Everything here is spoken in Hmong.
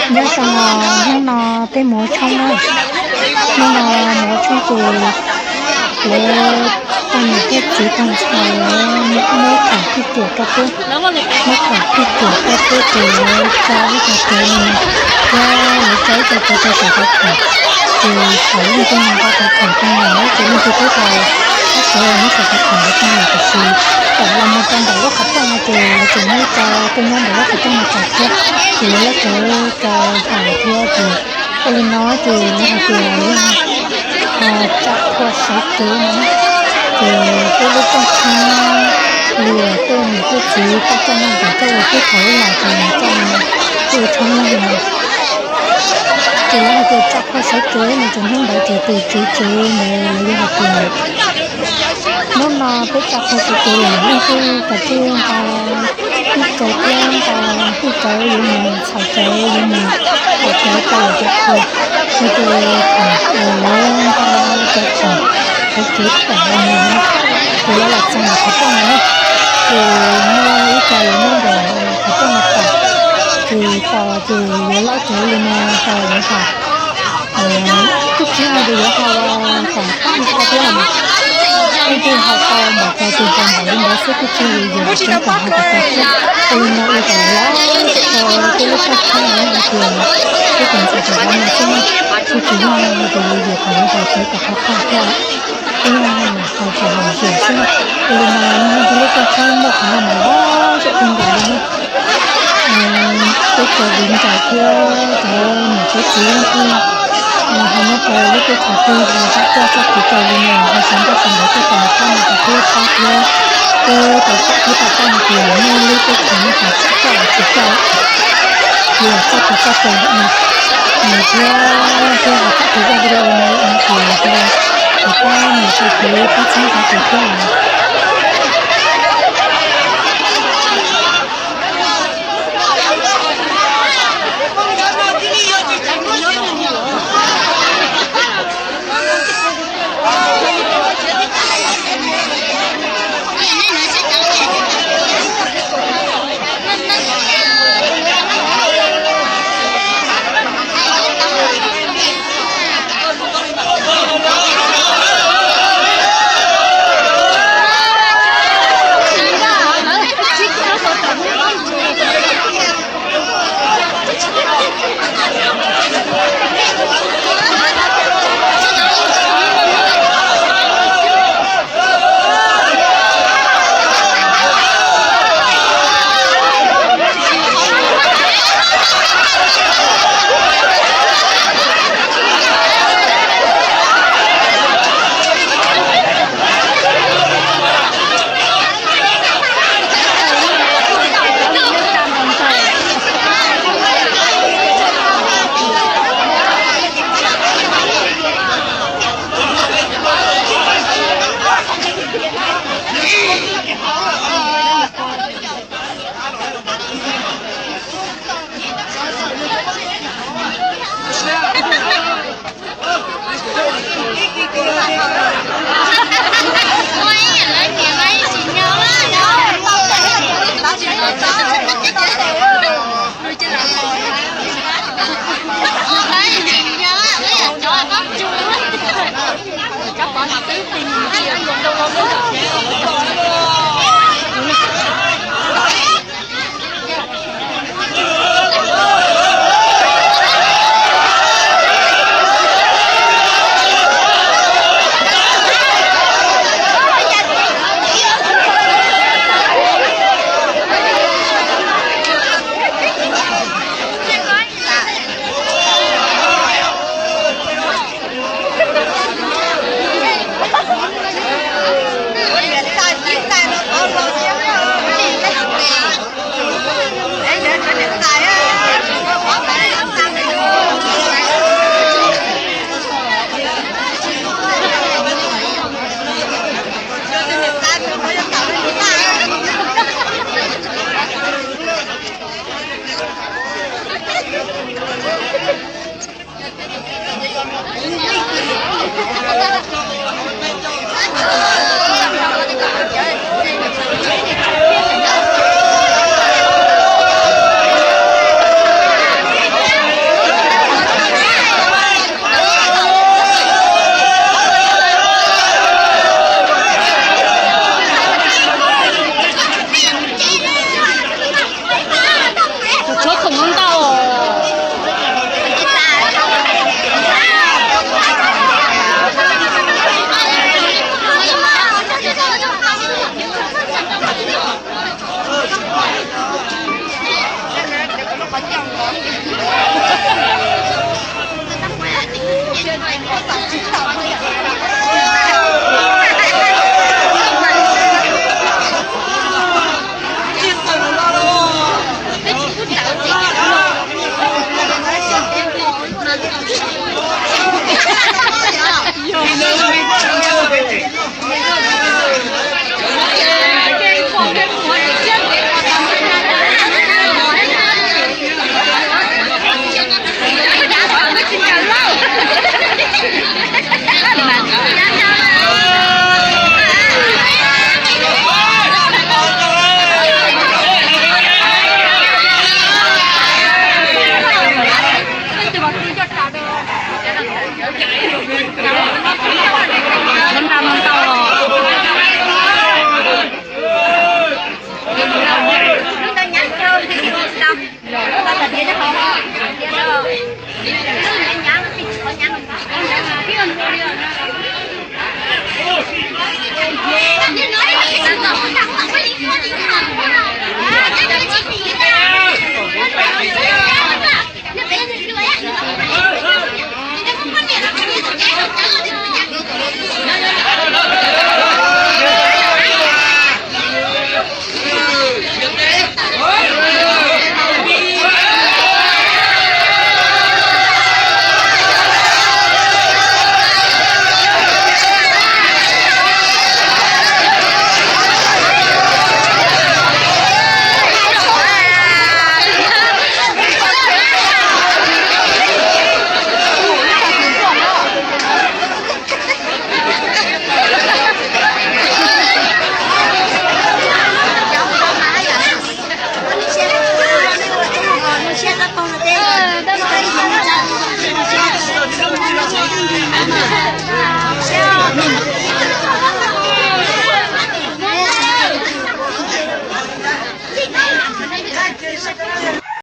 Nyob zoo os, hnub no peb mus ua tshoob na. Hnub no mus ua tshoob ces lawv poj niam thiab txiv pog ntxhais lawv muab khoom pij cuam rau peb, muab khoom pij cuam rau peb ces lawv tso ib co cawv li no, thiab lawv tso ib co cawv rau saum qhov khoom, ces thaum leej twg nqa qhov khoom rau lawm ces leej twg twb tau tab cawv los nyob saum qhov khoom lawv tag lawm, tiam sis thaum los mus rau ntawm lub qhov rooj no ces lawv tseem muab ib co tuaj nyob ntawm lub qhov rooj no tso thiab, ces lawv lab cawv rau hauv thiab ces ua li no ces lawv hais tias yog tso qhua sawv kev no na. Ces peb lub rooj tshoob li uas tej niam tej txiv poj coj noj ntawm coj ua tib thaum ub los ces coj mus ua tshoob no. Ces lawv hais tias tso qhua sawv kev no ces hnub ntawd ces tus tswv tsev ntawd lawv yuav hais tias hnub no peb tso qhua sawv kev lawm, leej twg kav tsij nqa tib cawv thiab nqa tib cawv yuav mus txhais cawv yuav mus txhais cawv rau lawv cov qhua. Ces thaum lawv nqa cov khoom sawv kev pam los mus na, ces lawv los txog ntawm qhov rooj no na, ces muaj ib co lawv nyob ntawm qhov rooj no pam, ces tos ces yuav lab cawv li no rau lawv haus. Kuj tsis yog tias yuav haus kom tag nrho thiab, leej twg haus tau npaum cas ces haus npaum li ntawd xwb, kuj tsis yog yuav tseev kom haus kom tag thiab. Ua li no ua kom lawv lab cawv rau peb lub rooj tshoob no hais tias peb tus ntxhais tseem hauv no xwb na, kuj tsis yog hais tias yuav yuam kom lawv haus tseev kom qhov tag thiab, peb yog haus kom haus zem xwb na. Ua li no nyob rau lub rooj tshoob muaj qhov no mas lawv zem kawg nkaus li na. Peb cov viv ncaus thiab cov niam cov txiv leej twg ho nyob rau lub teb chaws twg los zam coj txoj kev cai li no ho xav nrog sawv daws coj tos los pab no rau peb pab thiab. Peb tau pom thiab tau paub hais tias muaj lub teb chaws no tau txam coj los tsis coj, los txoj kev coj cai ntawm no. Thiab thiab ho txoj kev zaj video no ces los rau pab niam rau txiv pab txhawb nqa tus thiab os.